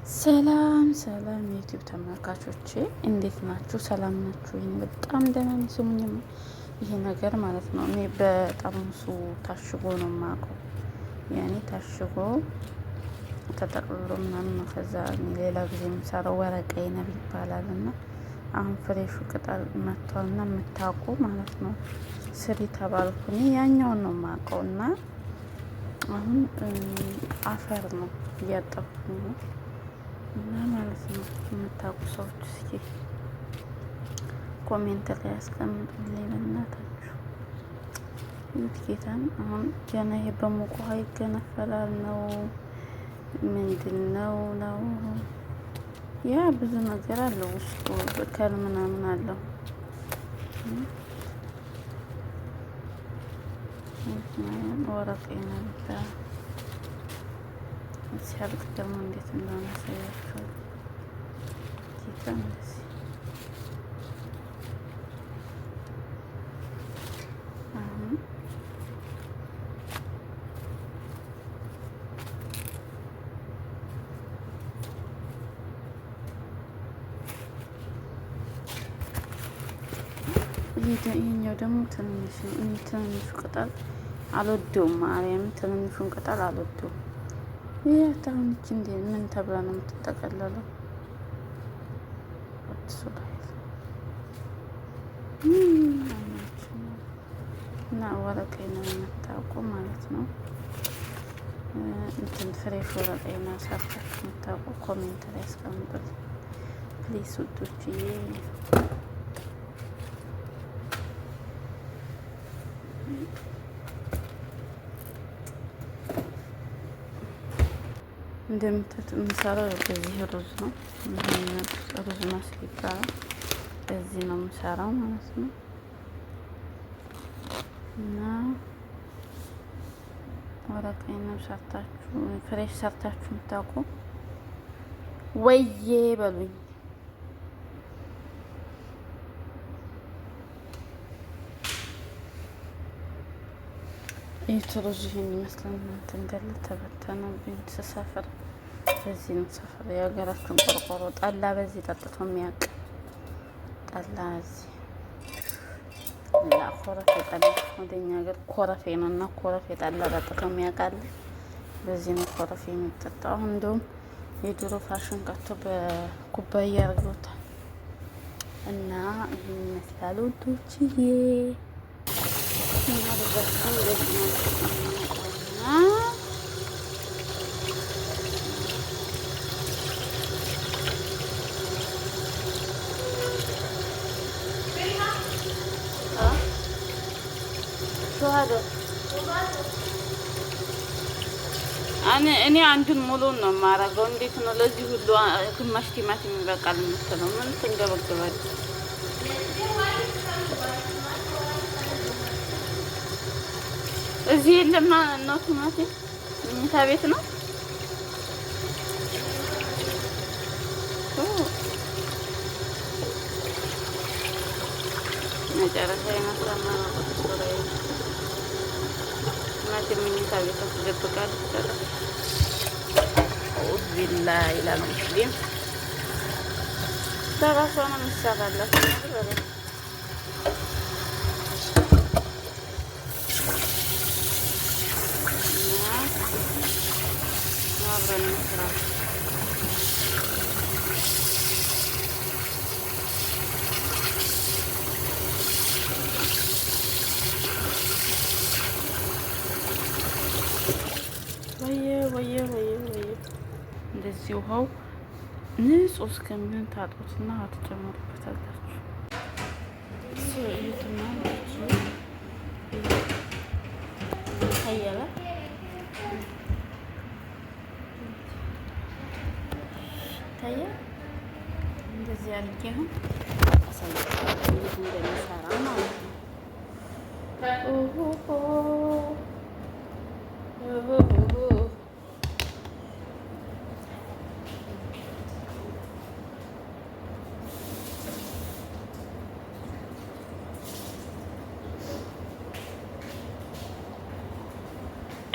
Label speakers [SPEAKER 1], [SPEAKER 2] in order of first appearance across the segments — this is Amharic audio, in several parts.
[SPEAKER 1] ሰላም ሰላም የዩቲዩብ ተመልካቾቼ እንዴት ናችሁ? ሰላም ናችሁ? ይሄን በጣም ደህና ነኝ። ስሙኝማ ይሄ ነገር ማለት ነው እኔ በጠርሙሱ ታሽጎ ነው የማውቀው። ያኔ ታሽጎ ተጠቅልሎ ምናምን ነው። ከዛ ሌላ ጊዜ የምሰራው ورق عنب ይባላል እና አሁን fresh ኡ ቅጠል መጥቷል እና የምታውቁ ማለት ነው ስሪ ተባልኩ። እኔ ያኛውን ነው የማውቀው እና አሁን አፈር ነው እያጠብኩ ነው እና ማለት ነው የምታውቁ ሰዎች እስኪ comment ላይ ያስቀምጡልኝ በእናታችሁ። ይህ ጌታን አሁን ገና ይሄ በሙቅ ውሃ ይገነፈላል ነው ምንድን ነው ነው? ያ ብዙ ነገር አለው ውስጡ ከል ምናምን አለው። ወረቅ ነበር ሲያልቅ ደግሞ እንዴት እንደሆነ ያሳያችኋል። ጌታ እንደዚህ አሁን ይሄኛው ደግሞ ትንንሽ ትንንሹ ቅጠል አልወደውም። ማርያም ትንንሹን ቅጠል አልወደውም። ይህ አሁን ይቺ እንዴ ምን ተብላ ነው የምትጠቀለለው? እና ወረቀ ነው የምታውቁ ማለት ነው። እንትን fresh ورق عنب ሰርታችሁ የምታውቁ comment ላይ አስቀምጡት please ውዶችዬ። እንደምታዩት የምሰራው በዚህ ሩዝ ነው። ሩዝ መስል ይባላል። በዚህ ነው የምሰራው ማለት ነው። እና ورق عنب ሰርታችሁ fresh ሰርታችሁ የምታውቁ ወዬ በሉኝ። ይህ ሩዝ ይህን ይመስላል። እናንተ እንዳለ ተበተነብኝ ስሰፍር በዚህ ነው ሰፈር። የሀገራችን ቆርቆሮ ጠላ በዚህ ጠጥቶ የሚያውቅ ጠላ በዚህ ጠላ ኮረፌ ጠላ ወደኛ ሀገር ኮረፌ ነው እና ኮረፌ ጠላ ጠጥቶ የሚያውቃል። በዚህ ነው ኮረፌ የሚጠጣው። አሁን እንደውም የድሮ ፋሽን ቀርቶ በኩባያ አድርገውታል። እና ይህን ይመስላል ውዶችዬ። እና ሩዛችን በዚህ መልኩ እና እኔ አንዱን ሙሉን ነው የማደርገው። እንዴት ነው ለዚህ ሁሉ ግማሽ ቲማቲም ይበቃል የምትለው? ምን ትንገበገባለህ? እዚህ የለም ነው ቲማቲም። መኝታ ቤት ነው። መጨረሻ ይመስላል። ቲማቲም መኝታ ቤት አስደብቃለች። أعوذ بالله ይላል ሙስሊም። በራሷ ነው የሚሰራላት። አብረን እንስራ። ወየ ወየ ወየ ወየ እንደዚህ ውሃው ንጹህ እስከሚሆን ታጥቡትና ትጨምሩበታላችሁ። እዩትና ታያለ ታያ እንደዚህ አድርጌ አሁን አሳያችኋለሁ እንዴት እንደሚሰራ ማለት ነው።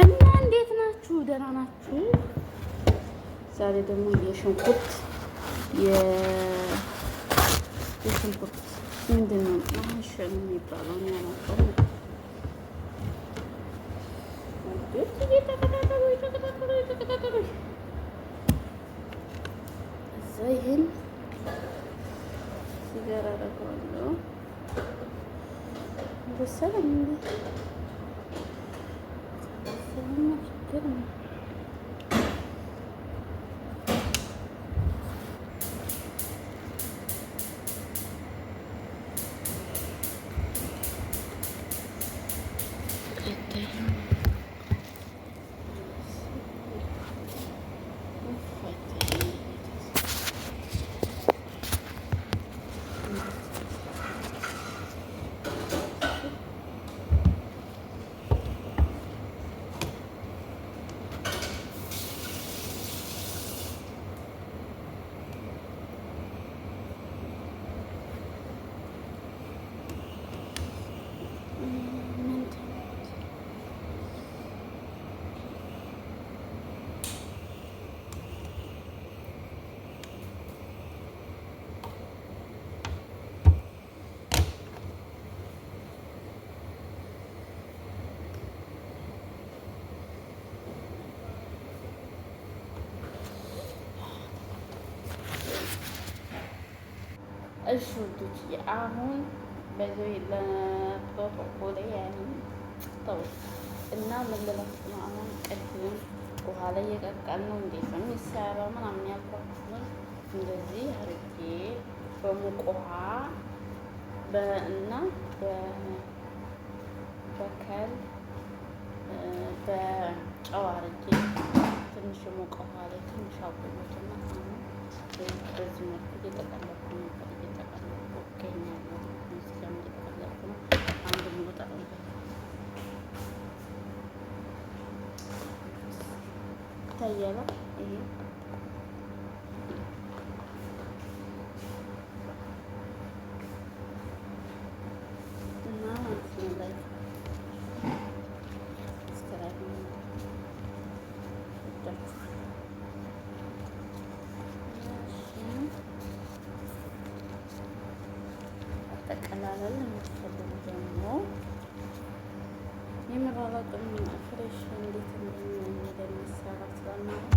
[SPEAKER 1] እና እንዴት ናችሁ? ደህና ናችሁ? ዛሬ ደግሞ የሽንኩርት ምንድን ነው ማሸን የሚባለው ነው። እየተከታተሉ እየተከታተሉ እየተከታተሉ እዛ ይህን ሲገር አደርገዋለሁ። በሰለኝ እንዴ በሰለኝ ችግር ነው። እሺ ውዶች አሁን በዚህ ለፕሮቶኮል ያኔ ተው እና ምን ልላችሁ ነው? አሁን ቅድም ውሃ ላይ የቀቀል ነው እንዴት ነው የሚሰራው ምናምን ያልኳችሁን እንደዚህ አድርጌ በሙቅ ውሃ እና በከል በጨው አድርጌ ትንሽ የሞቀ ውሃ ላይ ትንሽ አቆየሁትና አሁን በዚህ መልኩ እየጠቀለልኩ ነበር። እየጠቀለልኩ እገኛለሁ። እዚህ ጋርም እየጠቀለልኩ ነው። አንድ ሙሉ ጠቅልል ይታያል። ይሄ እና ማለት ነው ላይ አጠቀላለል የምትፈልጉ ደግሞ የምራራቅም fresh እንዴት እንደሚሰራ ስለማለት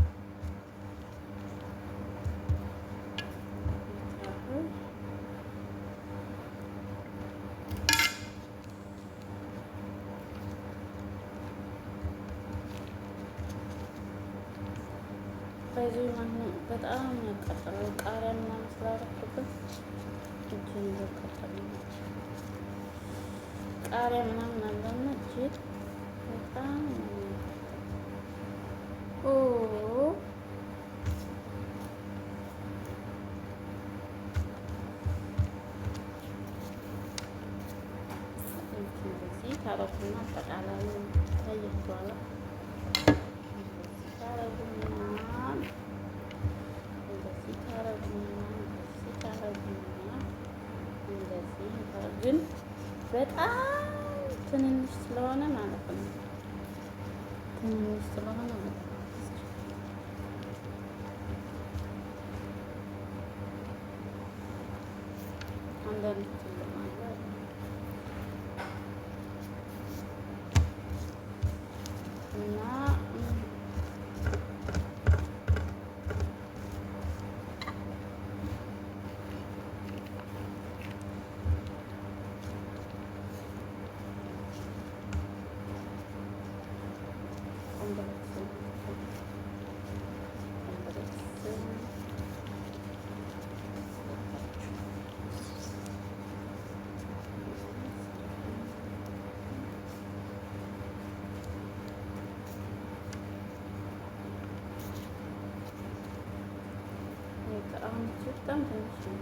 [SPEAKER 1] በዚህ በጣም ያቃጥላል። ቃሪያ ምናምን ስላደረኩበት እጄን እያቃጠለኝ ነው። ቃሪያ ምናምን አለና እጄን በጣም ኦ እንደዚህ ታረጉና አጠቃላይ ታያችኋል። ታረጉና እንደዚህ ታረጉና እንደዚህ ታረጉና እንደዚህ ግን በጣም ትንንሽ ስለሆነ ማለት ነው። ትንንሽ ስለሆነ በጣም አንዳንድ ትልቅ አለ እና አሁን በጣም ትንሽ ነው።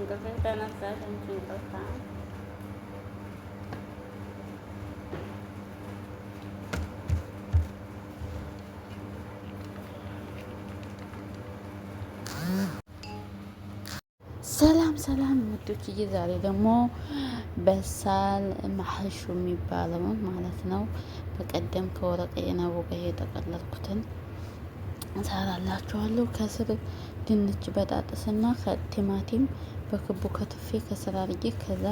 [SPEAKER 1] ከእንቅልፍሽ ተነሳሽ አንቺ እንቅልፋ። ሰላም ሰላም ውዶችዬ፣ ዛሬ ደግሞ በሳል ማህሹ የሚባለውን ማለት ነው። በቀደም ከወረቀ የናቦ ጋር የጠቀለልኩትን እሰራላችኋለሁ። ከስር ድንች በጣጥስና ከቲማቲም በክቡ ከትፌ ከስር አድርጌ ከዛ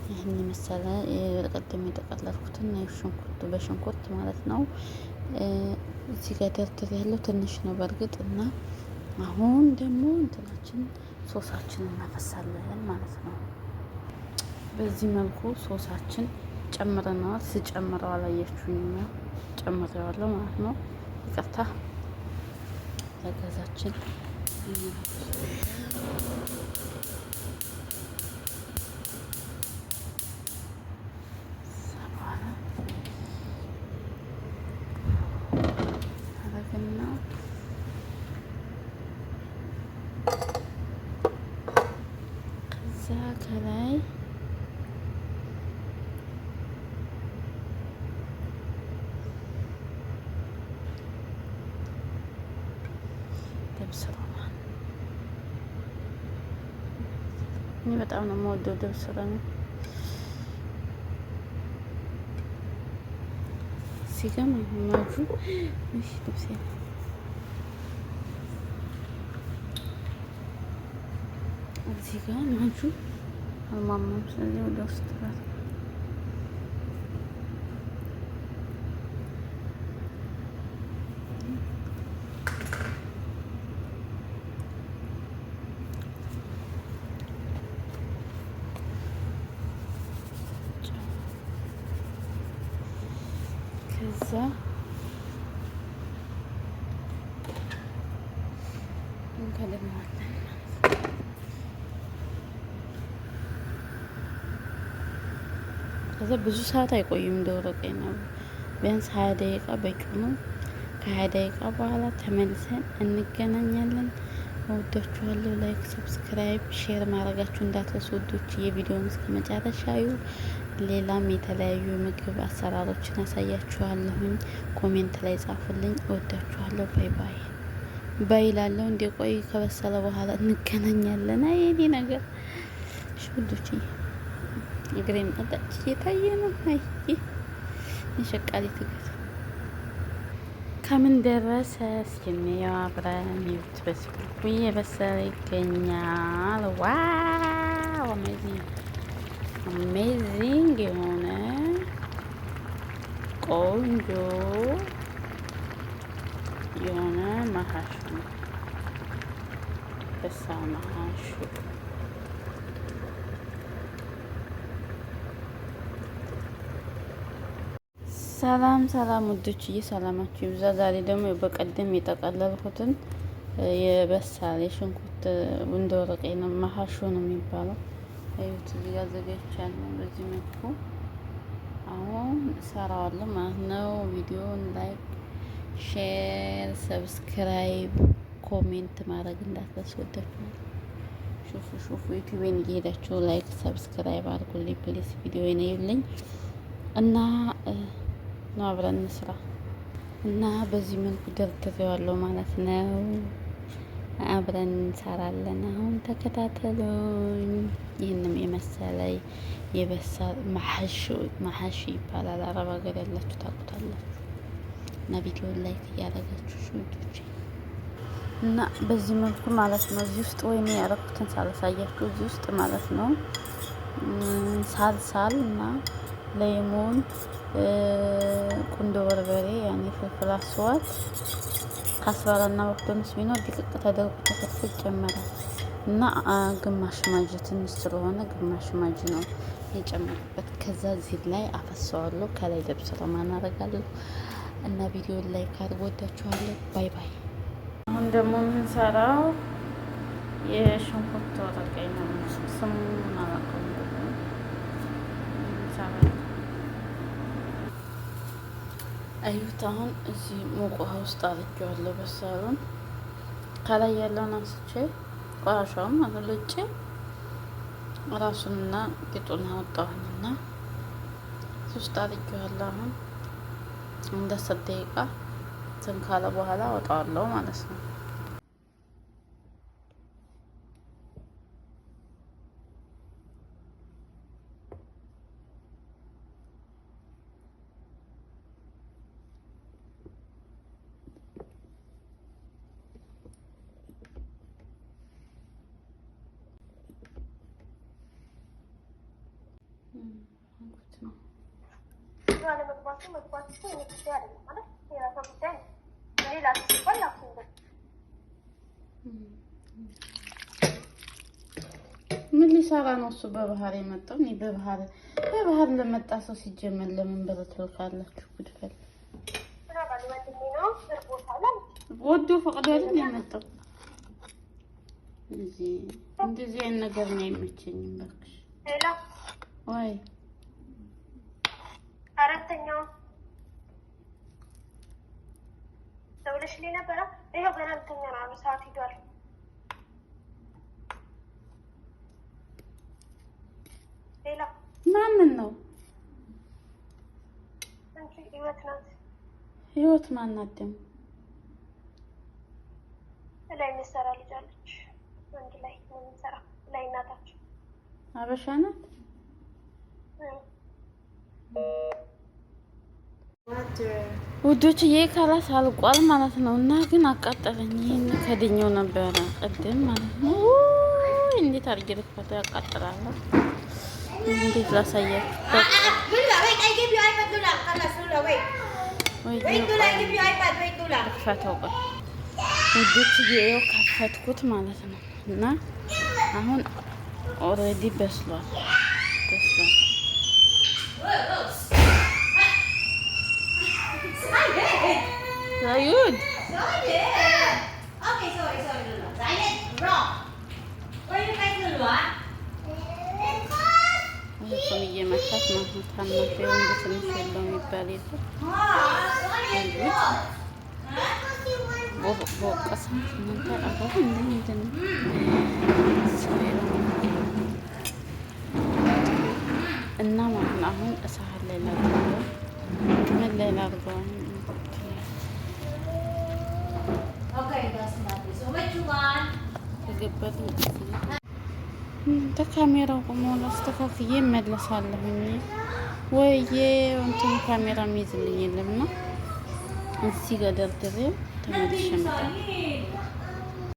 [SPEAKER 1] ይህን የመሰለ በቀደም የጠቀለልኩትን ሽንኩርት በሽንኩርት ማለት ነው። እዚህ ጋር ደርድር ያለው ትንሽ ነው በእርግጥ እና አሁን ደግሞ እንትናችን ሶሳችን እናፈሳለን ማለት ነው። በዚህ መልኩ ሶሳችን ጨምረነዋል። ስጨምረው አላያችሁኝም? ጨምረዋለሁ ማለት ነው። ይቅርታ። ለገዛችን አረግና ከዛ ከላይ دبس رمان። እኔ በጣም ነው የምወደው دبس رمان። እዚህ ጋር ማጁ እሺ፣ ልብሴ እዚህ ጋር ማጁ አልማማም። ስለዚህ ወደ ውስጥ ጋር ከዛ እንከድነዋለን ማለት ነው። ከዛ ብዙ ሰዓት አይቆይም። እንደወረቀ ነው ቢያንስ 20 ደቂቃ በቂ ነው። ከ20 ደቂቃ በኋላ ተመልሰን እንገናኛለን። እወዳችኋለሁ። Like፣ subscribe፣ share ማድረጋችሁ እንዳትረሱ ውዶች። የቪዲዮውን እስከ መጨረሻ እዩ። ሌላም የተለያዩ ምግብ አሰራሮችን አሳያችኋለሁኝ። Comment ላይ ጻፉልኝ። እወዳችኋለሁ። Bye bye bye ላለሁ እንደ ቆይ ከበሰለ በኋላ እንገናኛለን። አይ የኔ ነገር እሺ ውዶች፣ እግሬም መጣች እየታየ ነው። አይ የሸቃሊት እግር ከምን ደረሰ? እስኪ እንየው አብረን። ይኸውት በስልኩ እየበሰለ ይገኛል። Wow, amazing, amazing የሆነ ቆንጆ የሆነ መሀሹ ነው። በሳ መሀሹ። ሰላም ሰላም ውዶችዬ፣ ሰላማችሁ ይብዛ። ዛሬ ደግሞ በቀደም የጠቀለልኩትን የበሳል የሽንኩርት እንደ ወረቀ ነው መሀሾ ነው የሚባለው። እዩት፣ እዚህ ጋር አዘጋጅቻለሁ። በዚህ መልኩ አሁን እሰራዋለሁ ማለት ነው። ቪዲዮን like፣ share፣ subscribe፣ comment ማድረግ እንዳትረሱ። ወዳችኋለሁ። شوفوا شوفوا ዩቲዩቤን እየሄዳችሁ like subscribe አድርጉልኝ please። ቪዲዮዬን እዩልኝ እና ነው አብረን እንስራ እና በዚህ መልኩ ደርድሬዋለሁ ማለት ነው። አብረን እንሰራለን። አሁን ተከታተሉኝ። ይህንም የመሰለ የበሳል መሐሺ ይባላል። አረብ ሀገር ያላችሁ ታውቁታላችሁ። እና ቪዲዮን like እያደረጋችሁ ውዶቼ እና በዚህ መልኩ ማለት ነው። እዚህ ውስጥ ወይኔ ያረኩትን ሳላሳያችሁ እዚህ ውስጥ ማለት ነው ሳልሳል እና ليمون፣ ቁንዶ በርበሬ ያኔ فلفل أسود كزبرة ና بقدونس ቢኖር ድቅቅ ተደርጎ ተከትፎ ይጨመራል። እና ግማሽ ማጅ ትንሽ ስለሆነ ግማሽ ማጅ ነው የጨመርኩበት። ከዛ እዚህ ላይ አፈሰዋለሁ። ከላይ دبس رمان አደርጋለሁ። እና ቪዲዮ like አድርጎ ወዳችኋለሁ። Bye bye። አሁን ደግሞ የምንሰራው የሽንኩርት ወረቀኝ ነው። ስሙን አላውቀውም። አዩት አሁን እዚህ ሙቅ ውሃ ውስጥ አድርጌዋለሁ። በሳሉን ከላይ ያለውን አንስቼ ቆሻሻውን ማለት ልጬ ራሱንና ቂጡን አወጣሁኝና ሶስት አድርጌዋለሁ። አሁን እንደ 10 ደቂቃ እንትን ካለ በኋላ አወጣዋለሁ ማለት ነው።
[SPEAKER 2] አለመግባቱ መግባቱ እኮ የእኔ ጉዳይ አይደለም፣ ማለት የራሷ ጉዳይ ነው። እኔ ላክ ሲባል ላኩኝ።
[SPEAKER 1] ምን ሊሰራ ነው እሱ በባህር የመጣው? እኔ በባህር ለመጣ ሰው ሲጀመር ለምን ብር ትልካላችሁ? ጉድፈል
[SPEAKER 2] ምናባል ወንድሜ ነው እርቦታል አለች።
[SPEAKER 1] ወዶ ፈቅዶ አይደል የመጣው? እዚህ እንደዚህ አይነት ነገር ነው አይመቸኝም። እባክሽ።
[SPEAKER 2] ሌላ
[SPEAKER 1] ወይ
[SPEAKER 2] አራተኛው ደውለሽልኝ ነበረ? ይኸው ገና ልተኛ ነው አሉ፣ ሰዓት ሂዷል። ሌላ
[SPEAKER 1] ማንን ነው?
[SPEAKER 2] አንቺ ህይወት ናት።
[SPEAKER 1] ህይወት ማናት ደግሞ?
[SPEAKER 2] ላይ የምትሰራ ልጅ አለች። አንድ ላይ ነው የምንሰራ፣ ላይ እናታችን።
[SPEAKER 1] አበሻ ናት። ውዶችዬ خلاص አልቋል ማለት ነው። እና ግን አቃጠለኝ። ይህን ከድኜው ነበረ ቅድም ማለት ነው። ውይ እንዴት አድርጌ ልክፈተው? ያቃጥላል። እንዴት ላሳያችሁ? በቃ
[SPEAKER 3] Lula, wait, I give you iPad, Lula. خلاص, Lula, wait.
[SPEAKER 1] ወይ
[SPEAKER 3] Wait, Lula, I give you iPad. Wait, Lula.
[SPEAKER 1] ልክፈተው። ቆይ ውዶችዬ፣ ይኸው ከፈትኩት ማለት ነው። እና አሁን already በስሏል በስሏል። ዛዩድ።
[SPEAKER 3] Sorry. Okay, sorry, sorry, Lula. Zayed, wrong. Where you find Lula?
[SPEAKER 1] እህቱን እየመታት ማለት ነው። ታናሽ የወንድ ትንሽ የለውም ይባል የለም።
[SPEAKER 3] Ah, sorry, wrong.
[SPEAKER 1] በወቀሳት እናንተ አረ እንደ ምንድን ነው ሰው የለውም። እና ማለት ነው አሁን እሳት ላይ ላድርገው። ምን ላይ ላድርገው? አሁን
[SPEAKER 3] Okay, that's not it. So which one?
[SPEAKER 1] ከገባልኝ ካሜራው ቆሞ አስተካክዬ እመለሳለሁኝ። ወይዬ እንትኑ ካሜራ የሚይዝልኝ የለም እና እዚህ ጋር ደርድሬው ተመልሼ እመጣለሁ።
[SPEAKER 3] Zayed.